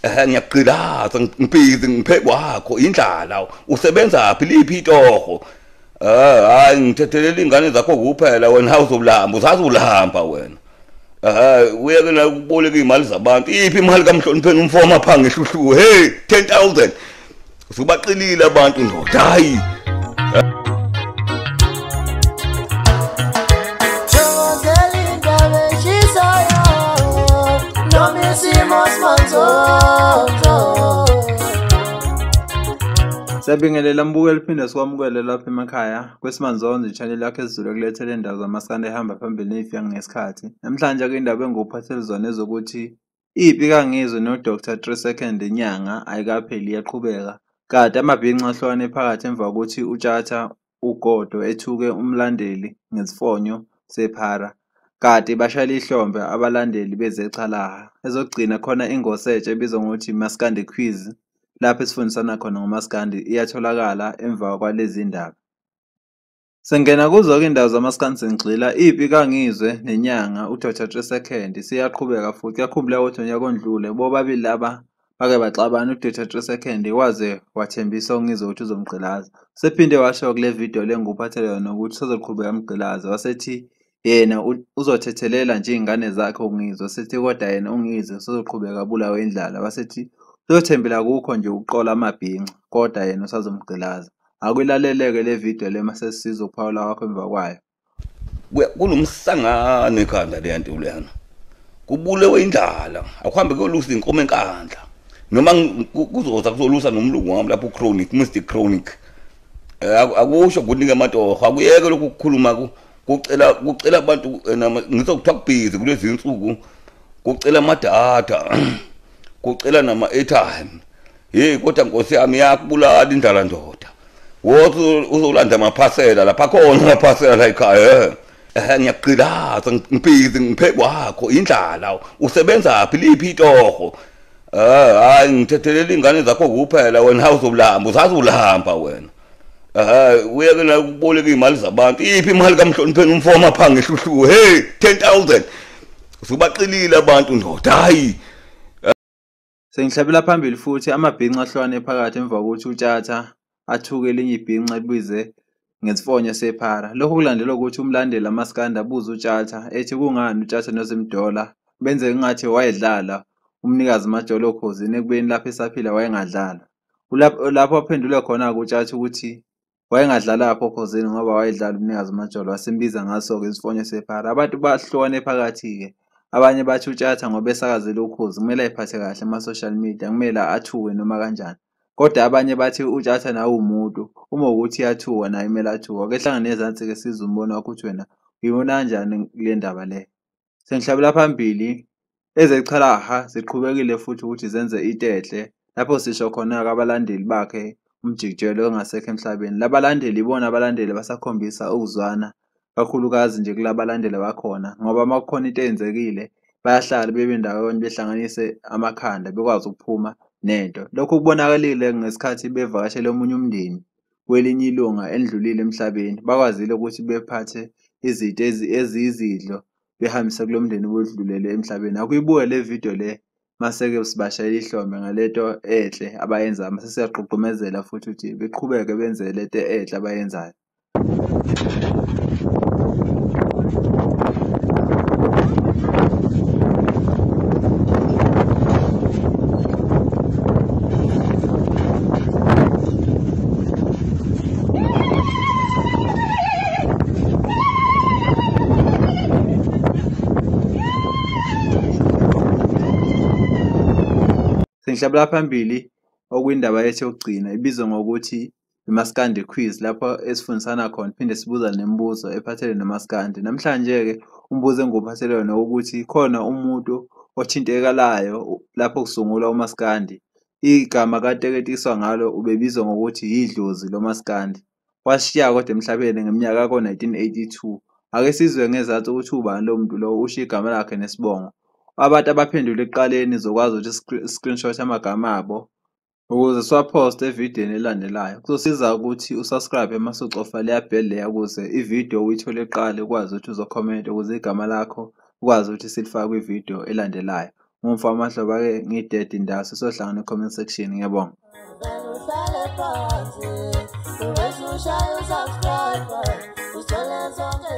Ngiyakugqilaza ngibhizi ngiphekwakho indlala usebenza phi liphi itoho. Hayi ngithethelela ingane zakho kuphela wena uzolamba usazulamba wena. Uyeke la ukuboleka imali zabantu. Iphi imali kaMhlonipheni umfoma pha ngehluhlu? Hey 10,000. Usubaqilile abantu ndoda. Hayi. Siyabingelela mbukeli phinde sikwamukele lapha emakhaya kwesimanzonzo i-channel yakho esiZulu ekulethele indaba zamaskandi ehamba phambili ney'fika ngesikhathi. Namhlanje ke indaba engikuphathele zona ezokuthi impi kaNgizwe no-Dr 3 Second inyanga ayikapheli iyaqhubeka. Kade amabhinca ahlukane phakathi emva kokuthi uTshatha uGodo ethuke umlandeli ngesifonyo sephara. Kade bashayela ihlombe abalandeli bezechalaha. Ezokugcina khona ingosetshe ebizwa ngokuthi Maskandi Quiz lapho esifundisana khona ngomaskandi iyatholakala emva kwalezi ndaba. Sengena kuzo-ke indawo zamaskandi sengigxila impi kaNgizwe nenyanga uDr 3 Second siyaqhubeka futhi. Kuyakhumbuleka ukuthi ngonyaka ondlule bobabili laba bake baxabana. uDr 3 Second waze wathembisa uNgizwe ukuthi uzomgqilaza. Sephinde washo kule video le ngikuphathele yona ukuthi usazoqhubeka amgqilaze, wasethi yena uzothethelela nje iy'ngane zakhe uNgizwe, wasethi kodwa yena uNgizwe usazoqhubeka abulawe indlala, wasethi uyothembela kukho nje ukuqola amabhinca kodwa yena usazomgqilaza. Akuyilaleleke le video le mase sizwe ukuphawula kwakho emva kwayo. Kunomsangano ekhanda le nto leyana. Kubulewe indlala, akuhambe kuyolusa inkomo enkandla. Noma kuzoza kuzolusa nomlungu wami lapho uChronic, Mr Chronic. Akusho kunika amatoho, akuyeke lokhu ukukhuluma kucela abantu ngizokuthiwa kubhizi kulezi insuku, kucela amadatha, kucela nama airtime. Hey kodwa Nkosi yami yakubulala indlala ndoda. Wothi uzolanda amaphasela lapha khona amaphasela la ekhaya. Ngiyakugqilaza ngibhizi ngiphekwakho indlala usebenza phi liphi itoho. Hayi ngithethelela ingane zakho kuphela wena uzolamba usazulamba wena. Uyeke la ukuboleka imali zabantu. Iphi imali kaMhlonipheni umfoma pha ngehluhlu? Hey 10,000. Usubaqilile abantu ndoda. Hayi. Sengihlabela phambili futhi amabhinca ahlukane phakathi emva kokuthi uTshatha athuke elinye ibhinca elibize ngesifonyo sephara. Lokhu kulandelwa ukuthi umlandeli amaskandi abuze uTshatha ethi kungani uTshatha noZimdola benze ngathi wayedlala umnikazi Majolo Okhozini ekubeni lapho esaphila wayengadlala. Lapho aphendule khona-ke uTshatha ukuthi wayengadlala lapho Okhozini ngoba wayedlala umnikazi Majolo, wasembiza ngaso-ke isifonyo sephara. Abantu bahlukane phakathi-ke. Abanye bathi uTshatha ngoba esakazela ukhozi kumele ayiphathe kahle ama-social media, kumele athuke noma kanjani. Kodwa abanye bathi uTshatha nawe uwumuntu, uma ukuthi uyathuka naye kumele athuke. Ake hlangane ezansi-ke sizwe umbono wakho ukuthi wena uyibona kanjani kule ndaba le. Sengihlabela phambili, ezechalaha ziqhubekile futhi ukuthi zenze itehle lapho sisho khona-ke abalandeli bakhe uMjikijelo ongasekho emhlabeni. Labalandeli ibona abalandeli basakhombisa ukuzwana kakhulukazi nje kulabalandeli abakhona, ngoba uma kukhona into eyenzekile bayahlala bebe ndawonye behlanganise amakhanda bekwazi ukuphuma nento. Lokhu kubonakalile ngesikhathi bevakashele omunye umndeni welinye ilunga elidlulile emhlabeni, bakwazile ukuthi bephathe izinto eziyizidlo behambise kulo mndeni obudlulele emhlabeni. Akuyibuke le video le mase-ke sibashayela ihlombe ngalento enhle abayenzayo, mase siyagqugqumezela futhi ukuthi beqhubeke benze lento enhle abayenzayo. Sengihlabela phambili okuyindaba yethu yokugcina ibizwa ngokuthi iMaskandi Quiz lapho esifundisana khona phinde sibuza nemibuzo ephathelene nomaskandi. Namhlanje-ke umbuzo engiwuphathele wona ukuthi khona umuntu othintekalayo lapho kusungulwa umaskandi. Igama kateketiswa ngalo ubebizwa ngokuthi yidlozi lomaskandi. Washiya kodwa emhlabeni ngeminyaka ko-1982. Ake sizwe ngezathu ukuthi ubani lo muntu lo, usho igama lakhe nesibongo. Abantu abaphendula ekuqaleni zokwazi ukuthi screenshot amagama abo ukuze siwaphoste evidiyweni elandelayo. Kuzosiza ukuthi usubscribe mase ucofa leya bell leya ukuze ividiyo uyithole kuqala ukwazi ukuthi uzokhomenta ukuze igama lakho ukwazi ukuthi silifake kwividiyo elandelayo. Ngumfowethu ke ngidede indawo sisohlangana comment section. Ngiyabonga. Uhlale phansi, ubese ushaya usubscribe, usithole zonke.